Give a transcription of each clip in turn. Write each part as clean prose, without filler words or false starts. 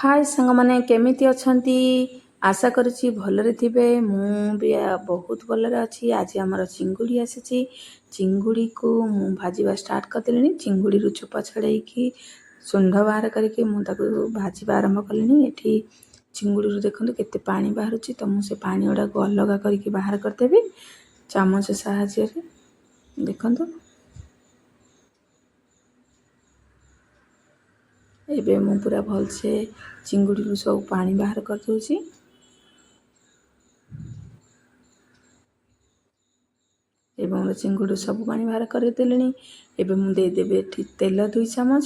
ହାଏ ସାଙ୍ଗମାନେ, କେମିତି ଅଛନ୍ତି? ଆଶା କରୁଛି ଭଲରେ ଥିବେ। ମୁଁ ବି ବହୁତ ଭଲରେ ଅଛି। ଆଜି ଆମର ଚିଙ୍ଗୁଡ଼ି ଆସିଛି। ଚିଙ୍ଗୁଡ଼ିକୁ ମୁଁ ଭାଜିବା ଷ୍ଟାର୍ଟ କରିଦେଲିଣି। ଚିଙ୍ଗୁଡ଼ିରୁ ଚୋପା ଛଡ଼େଇକି ଶୁଣ୍ଢ ବାହାର କରିକି ମୁଁ ତାକୁ ଭାଜିବା ଆରମ୍ଭ କଲିଣି। ଏଠି ଚିଙ୍ଗୁଡ଼ିରୁ ଦେଖନ୍ତୁ କେତେ ପାଣି ବାହାରୁଛି। ତ ମୁଁ ସେ ପାଣି ଗୁଡ଼ାକୁ ଅଲଗା କରିକି ବାହାର କରିଦେବି ଚାମଚ ସାହାଯ୍ୟରେ। ଦେଖନ୍ତୁ, ଏବେ ମୁଁ ପୁରା ଭଲସେ ଚିଙ୍ଗୁଡ଼ିରୁ ସବୁ ପାଣି ବାହାର କରିଦେଉଛି। ଏବଂ ଚିଙ୍ଗୁଡ଼ିରୁ ସବୁ ପାଣି ବାହାର କରିଦେଲିଣି। ଏବେ ମୁଁ ଦେଇଦେବି ଏଠି ତେଲ 2 ଚାମଚ,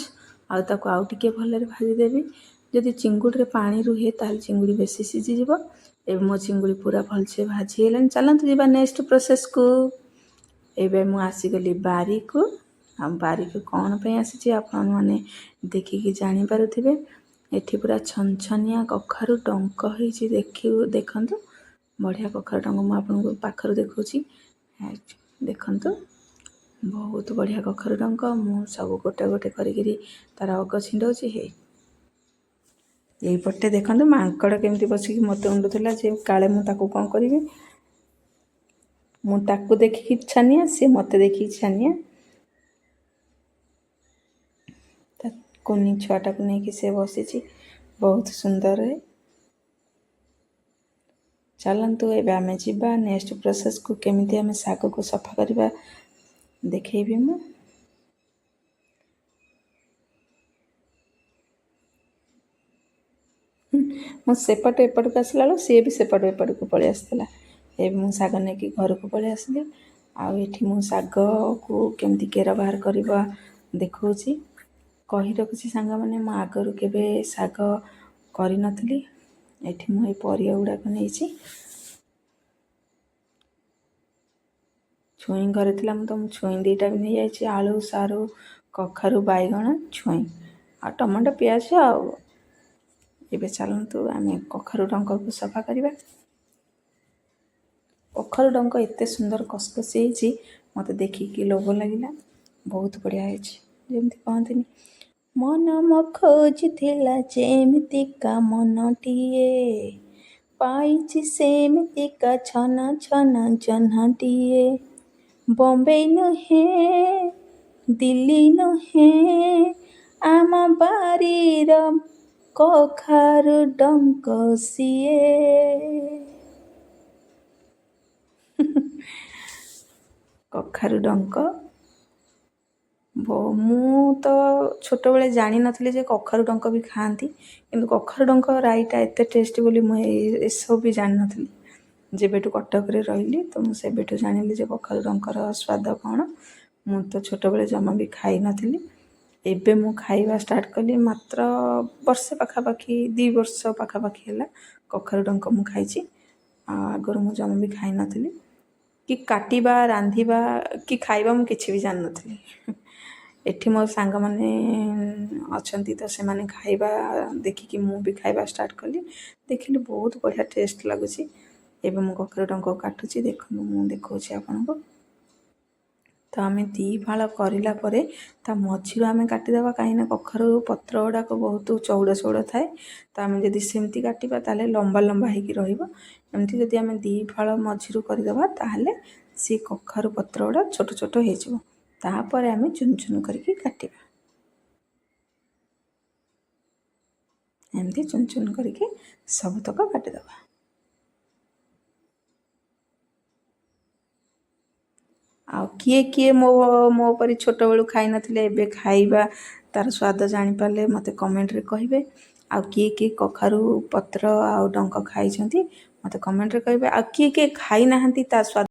ଆଉ ତାକୁ ଆଉ ଟିକେ ଭଲରେ ଭାଜିଦେବି। ଯଦି ଚିଙ୍ଗୁଡ଼ିରେ ପାଣି ରୁହେ ତାହେଲେ ଚିଙ୍ଗୁଡ଼ି ବେଶୀ ସିଝିଯିବ। ଏବେ ମୋ ଚିଙ୍ଗୁଡ଼ି ପୁରା ଭଲସେ ଭାଜି ହେଇଗଲାଣି। ଚାଲନ୍ତୁ ଯିବା ନେକ୍ସଟ ପ୍ରୋସେସ୍କୁ। ଏବେ ମୁଁ ଆସିଗଲି ବାରିକୁ। ଆଉ ବାରିକୁ କ'ଣ ପାଇଁ ଆସିଛି ଆପଣମାନେ ଦେଖିକି ଜାଣିପାରୁଥିବେ। ଏଠି ପୁରା ଛନଛନିଆ କଖାରୁ ଡଙ୍କ ହେଇଛି। ଦେଖନ୍ତୁ ବଢ଼ିଆ କଖାରୁ ଡଙ୍କ, ମୁଁ ଆପଣଙ୍କୁ ପାଖରୁ ଦେଖାଉଛି। ଦେଖନ୍ତୁ ବହୁତ ବଢ଼ିଆ କଖାରୁ ଡଙ୍କ। ମୁଁ ସବୁ ଗୋଟେ ଗୋଟେ କରିକିରି ତାର ଅଗ ଛିଣ୍ଡଉଛି। ହେଇ ଏଇପଟେ ଦେଖନ୍ତୁ ମାଙ୍କଡ଼ କେମିତି ବସିକି ମୋତେ ଉଣ୍ଡୁଥିଲା ଯେ କାଳେ ମୁଁ ତାକୁ କ'ଣ କରିବି। ମୁଁ ତାକୁ ଦେଖିକି ଛାନିଆ, ସିଏ ମୋତେ ଦେଖିକି ଛାନିଆ। ତା କୁନି ଛୁଆଟାକୁ ନେଇକି ସେ ବସିଛି ବହୁତ ସୁନ୍ଦରରେ। ଚାଲନ୍ତୁ ଏବେ ଆମେ ଯିବା ନେକ୍ସଟ ପ୍ରୋସେସ୍କୁ। କେମିତି ଆମେ ଶାଗକୁ ସଫା କରିବା ଦେଖେଇବି ମୁଁ। ମୁଁ ସେପଟୁ ଏପଟକୁ ଆସିଲା ବେଳକୁ ସିଏ ବି ସେପଟୁ ଏପଟକୁ ପଳେଇ ଆସିଥିଲା। ଏବେ ମୁଁ ଶାଗ ନେଇକି ଘରକୁ ପଳେଇ ଆସିଲି। ଆଉ ଏଠି ମୁଁ ଶାଗକୁ କେମିତି କେର ବାହାର କରିବା ଦେଖାଉଛି। କହି ରଖୁଛି ସାଙ୍ଗମାନେ, ମୁଁ ଆଗରୁ କେବେ ଶାଗ କରିନଥିଲି। ଏଠି ମୁଁ ଏଇ ପରିବା ଗୁଡ଼ାକ ନେଇଛି। ଛୁଇଁ ଘରେ ଥିଲା, ମୁଁ ତ ମୁଁ ଛୁଇଁ 2ଟା ବି ନେଇଯାଇଛି। ଆଳୁ, ସାରୁ, କଖାରୁ, ବାଇଗଣ, ଛୁଇଁ ଆଉ ଟମାଟୋ, ପିଆଜ। ଆଉ ଏବେ ଚାଲନ୍ତୁ ଆମେ କଖାରୁ ଡଙ୍କକୁ ସଫା କରିବା। କଖାରୁ ଡଙ୍କ ଏତେ ସୁନ୍ଦର କସକସି ହେଇଛି, ମୋତେ ଦେଖିକି ଲୋଭ ଲାଗିଲା। ବହୁତ ବଢ଼ିଆ ହେଇଛି। ଯେମିତି କହନ୍ତିନି, ମନ ମୋ ଖୋଜୁଥିଲା ଯେମିତିକା ମନଟିଏ, ପାଇଛି ସେମିତିକା ଛନ ଛନ ଜହ୍ନଟିଏ। ବମ୍ବେ ନୁହେଁ, ଦିଲ୍ଲୀ ନୁହେଁ, ଆମ ବାରିର କଖାରୁ ଡଙ୍କ ସିଏ। କଖାରୁ ଡଙ୍କ ମୁଁ ତ ଛୋଟବେଳେ ଜାଣିନଥିଲି ଯେ କଖାରୁ ଡଙ୍କ ବି ଖାଆନ୍ତି, କିନ୍ତୁ କଖାରୁ ଡଙ୍କ ରାଇଟା ଏତେ ଟେଷ୍ଟି ବୋଲି ମୁଁ ଏସବୁ ବି ଜାଣିନଥିଲି। ଯେବେଠୁ କଟକରେ ରହିଲି ତ ମୁଁ ସେବେଠୁ ଜାଣିଲି ଯେ କଖାରୁ ଡଙ୍କର ସ୍ୱାଦ କ'ଣ। ମୁଁ ତ ଛୋଟବେଳେ ଜମା ବି ଖାଇନଥିଲି। ଏବେ ମୁଁ ଖାଇବା ଷ୍ଟାର୍ଟ କଲି ମାତ୍ର ବର୍ଷେ ପାଖାପାଖି, 2 ବର୍ଷ ପାଖାପାଖି ହେଲା କଖାରୁ ଡଙ୍କ ମୁଁ ଖାଇଛି। ଆଉ ଆଗରୁ ମୁଁ ଜମା ବି ଖାଇନଥିଲି, କି କାଟିବା, ରାନ୍ଧିବା କି ଖାଇବା ମୁଁ କିଛି ବି ଜାଣିନଥିଲି। ଏଠି ମୋ ସାଙ୍ଗମାନେ ଅଛନ୍ତି, ତ ସେମାନେ ଖାଇବା ଦେଖିକି ମୁଁ ବି ଖାଇବା ଷ୍ଟାର୍ଟ କଲି। ଦେଖିଲି ବହୁତ ବଢ଼ିଆ ଟେଷ୍ଟ ଲାଗୁଛି। ଏବେ ମୁଁ କଖାରୁ ଡଙ୍କ କାଟୁଛି, ଦେଖନ୍ତୁ ମୁଁ ଦେଖାଉଛି ଆପଣଙ୍କୁ। ତ ଆମେ 2 ଫାଳ କରିଲା ପରେ ତା ମଝିରୁ ଆମେ କାଟିଦେବା, କାହିଁକିନା କଖାରୁ ପତ୍ର ଗୁଡ଼ାକ ବହୁତ ଚଉଡ଼ା ଚଉଡ଼ା ଥାଏ। ତ ଆମେ ଯଦି ସେମିତି କାଟିବା ତାହେଲେ ଲମ୍ବା ଲମ୍ବା ହେଇକି ରହିବ। ଏମିତି ଯଦି ଆମେ 2 ଫାଳ ମଝିରୁ କରିଦେବା ତାହେଲେ ସେ କଖାରୁ ପତ୍ର ଗୁଡ଼ା ଛୋଟ ଛୋଟ ହେଇଯିବ। ତାପରେ ଆମେ ଚୁନ ଚୁନ କରିକି କାଟିବା। ଏମିତି ଚୁନ ଚୁନ କରିକି ସବୁତକ କାଟିଦେବା। ଆଉ କିଏ କିଏ ମୋ ପରି ଛୋଟବେଳୁ ଖାଇନଥିଲେ ଏବେ ଖାଇବା ତାର ସ୍ୱାଦ ଜାଣିପାରିଲେ ମୋତେ କମେଣ୍ଟରେ କହିବେ। ଆଉ କିଏ କିଏ କଖାରୁ ପତ୍ର ଆଉ ଡଙ୍କ ଖାଇଛନ୍ତି ମୋତେ କମେଣ୍ଟରେ କହିବେ। ଆଉ କିଏ କିଏ ଖାଇନାହାନ୍ତି, ତା ସ୍ୱାଦ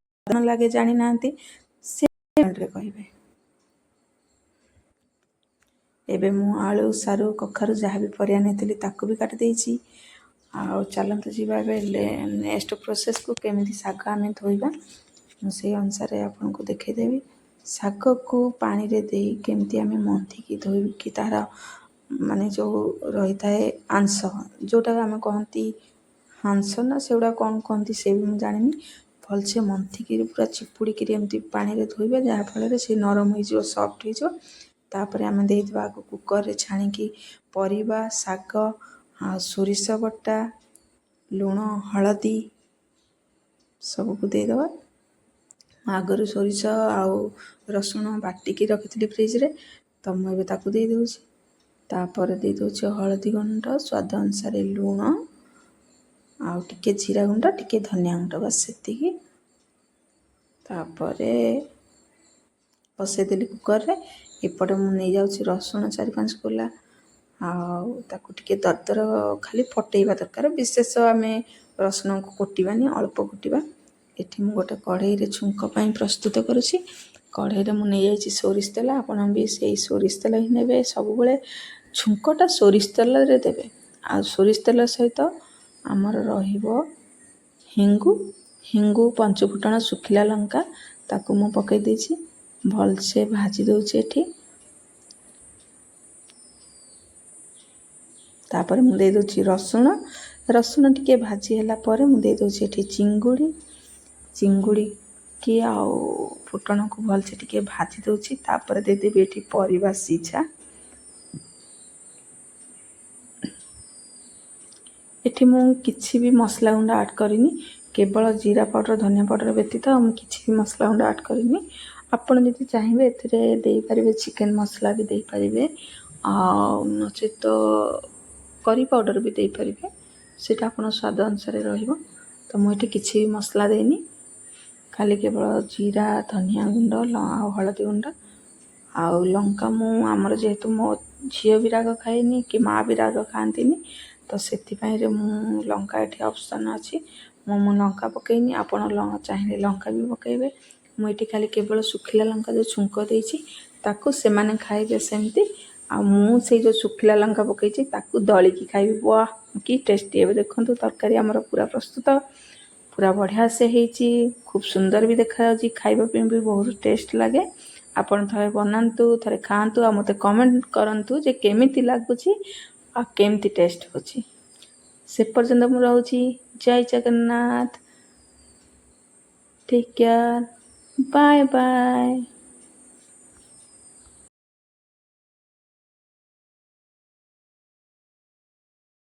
ଲାଗେ ଜାଣିନାହାନ୍ତି, ସେ କମେଣ୍ଟରେ କହିବେ। ଏବେ ମୁଁ ଆଳୁ, ସାରୁ, କଖାରୁ ଯାହା ବି ପରିବା ନେଇଥିଲି ତାକୁ ବି କାଟି ଦେଇଛି। ଆଉ ଚାଲନ୍ତୁ ଯିବା ଏବେ ନେକ୍ସଟ ପ୍ରୋସେସ୍କୁ, କେମିତି ଶାଗ ଆମେ ଧୋଇବା ମୁଁ ସେଇ ଅନୁସାରେ ଆପଣଙ୍କୁ ଦେଖେଇଦେବି। ଶାଗକୁ ପାଣିରେ ଦେଇ କେମିତି ଆମେ ମନ୍ଥିକି ଧୋଇକି ତାର ମାନେ ଯେଉଁ ରହିଥାଏ ଆଂଶ, ଯେଉଁଟାକୁ ଆମେ କହନ୍ତି ହାଂସ ନା ସେଗୁଡ଼ା କ'ଣ କହନ୍ତି ସେ ବି ମୁଁ ଜାଣିନି, ଭଲସେ ମନ୍ଥିକିରି ପୁରା ଚିପୁଡ଼ିକିରି ଏମିତି ପାଣିରେ ଧୋଇବା, ଯାହାଫଳରେ ସେ ନରମ ହେଇଯିବ, ସଫ୍ଟ ହେଇଯିବ। ତାପରେ ଆମେ ଦେଇଦେବା ଆଗ କୁକର୍ରେ ଛାଣିକି ପରିବା, ଶାଗ ଆଉ ସୋରିଷ ବଟା, ଲୁଣ, ହଳଦୀ ସବୁକୁ ଦେଇଦେବା। ମୁଁ ଆଗରୁ ସୋରିଷ ଆଉ ରସୁଣ ବାଟିକି ରଖିଥିଲି ଫ୍ରିଜରେ, ତ ମୁଁ ଏବେ ତାକୁ ଦେଇଦେଉଛି। ତାପରେ ଦେଇଦେଉଛି ହଳଦୀ ଗୁଣ୍ଡ, ସ୍ୱାଦ ଅନୁସାରେ ଲୁଣ, ଆଉ ଟିକେ ଜିରା ଗୁଣ୍ଡ, ଟିକେ ଧନିଆ ଗୁଣ୍ଡ, ବାସ୍ ସେତିକି। ତାପରେ ବସେଇଦେଲି କୁକର୍ରେ। ଏପଟେ ମୁଁ ନେଇଯାଉଛି ରସୁଣ 4-5 କୋଲା, ଆଉ ତାକୁ ଟିକେ ଦରଦର ଖାଲି ଫଟେଇବା ଦରକାର। ବିଶେଷ ଆମେ ରସୁଣକୁ କୁଟିବାନି, ଅଳ୍ପ କୁଟିବା। ଏଠି ମୁଁ ଗୋଟେ କଢ଼େଇରେ ଛୁଙ୍କ ପାଇଁ ପ୍ରସ୍ତୁତ କରୁଛି। କଢ଼େଇରେ ମୁଁ ନେଇଯାଇଛି ସୋରିଷ ତେଲ। ଆପଣ ବି ସେଇ ସୋରିଷ ତେଲ ହିଁ ନେବେ ସବୁବେଳେ। ଛୁଙ୍କଟା ସୋରିଷ ତେଲରେ ଦେବେ। ଆଉ ସୋରିଷ ତେଲ ସହିତ ଆମର ରହିବ ହିଙ୍ଗୁ, ହିଙ୍ଗୁ, ପଞ୍ଚୁଫୁଟଣ, ଶୁଖିଲା ଲଙ୍କା, ତାକୁ ମୁଁ ପକାଇ ଦେଇଛି। ଭଲସେ ଭାଜି ଦେଉଛି ଏଠି। ତାପରେ ମୁଁ ଦେଇଦେଉଛି ରସୁଣ। ରସୁଣ ଟିକେ ଭାଜି ହେଲା ପରେ ମୁଁ ଦେଇଦେଉଛି ଏଠି ଚିଙ୍ଗୁଡ଼ି। ଚିଙ୍ଗୁଡ଼ିକି ଆଉ ଫୁଟଣକୁ ଭଲସେ ଟିକେ ଭାଜି ଦେଉଛି। ତାପରେ ଦେଇଦେବି ଏଠି ପରିବା ସିଝା। ଏଠି ମୁଁ କିଛି ବି ମସଲା ଗୁଣ୍ଡ ଆଡ଼୍ କରିନି, କେବଳ ଜିରା ପାଉଡ଼ର, ଧନିଆ ପାଉଡ଼ର ବ୍ୟତୀତ ମୁଁ କିଛି ବି ମସଲା ଗୁଣ୍ଡ ଆଡ଼୍ କରିନି। ଆପଣ ଯଦି ଚାହିଁବେ ଏଥିରେ ଦେଇପାରିବେ, ଚିକେନ୍ ମସଲା ବି ଦେଇପାରିବେ, ଆଉ ନଚେତ କରି ପାଉଡ଼ର ବି ଦେଇପାରିବେ। ସେଇଟା ଆପଣ ସ୍ୱାଦ ଅନୁସାରେ ରହିବ। ତ ମୁଁ ଏଠି କିଛି ବି ମସଲା ଦେଇନି, ଖାଲି କେବଳ ଜିରା, ଧନିଆ ଗୁଣ୍ଡ ଆଉ ହଳଦୀ ଗୁଣ୍ଡ ଆଉ ଲଙ୍କା। ମୁଁ ଆମର ଯେହେତୁ ମୋ ଝିଅ ବି ରାଗ ଖାଏନି କି ମା ବି ରାଗ ଖାଆନ୍ତିନି, ତ ସେଥିପାଇଁରେ ମୁଁ ଲଙ୍କା ଏଠି ଅପସନ୍ ଅଛି, ମୁଁ ଲଙ୍କା ପକାଇନି। ଆପଣ ଚାହିଁଲେ ଲଙ୍କା ବି ପକାଇବେ। ମୁଁ ଏଠି ଖାଲି କେବଳ ଶୁଖିଲା ଲଙ୍କା ଯେଉଁ ଛୁଙ୍କ ଦେଇଛି, ତାକୁ ସେମାନେ ଖାଇବେ ସେମିତି, ଆଉ ମୁଁ ସେଇ ଯେଉଁ ଶୁଖିଲା ଲଙ୍କା ପକାଇଛି ତାକୁ ଦଳିକି ଖାଇବି। ୱାହ, କି ଟେଷ୍ଟି! ଏବେ ଦେଖନ୍ତୁ, ତରକାରୀ ଆମର ପୁରା ପ୍ରସ୍ତୁତ। ପୁରା ବଢ଼ିଆ ସେ ହେଇଛି, ଖୁବ୍ ସୁନ୍ଦର ବି ଦେଖାଯାଉଛି, ଖାଇବା ପାଇଁ ବି ବହୁତ ଟେଷ୍ଟ ଲାଗେ। ଆପଣ ଥରେ ବନାନ୍ତୁ, ଥରେ ଖାଆନ୍ତୁ, ଆଉ ମୋତେ କମେଣ୍ଟ କରନ୍ତୁ ଯେ କେମିତି ଲାଗୁଛି ଆଉ କେମିତି ଟେଷ୍ଟ ହେଉଛି। ସେ ପର୍ଯ୍ୟନ୍ତ ମୁଁ ରହୁଛି। ଜୟ Jagannath. Take care, bye bye.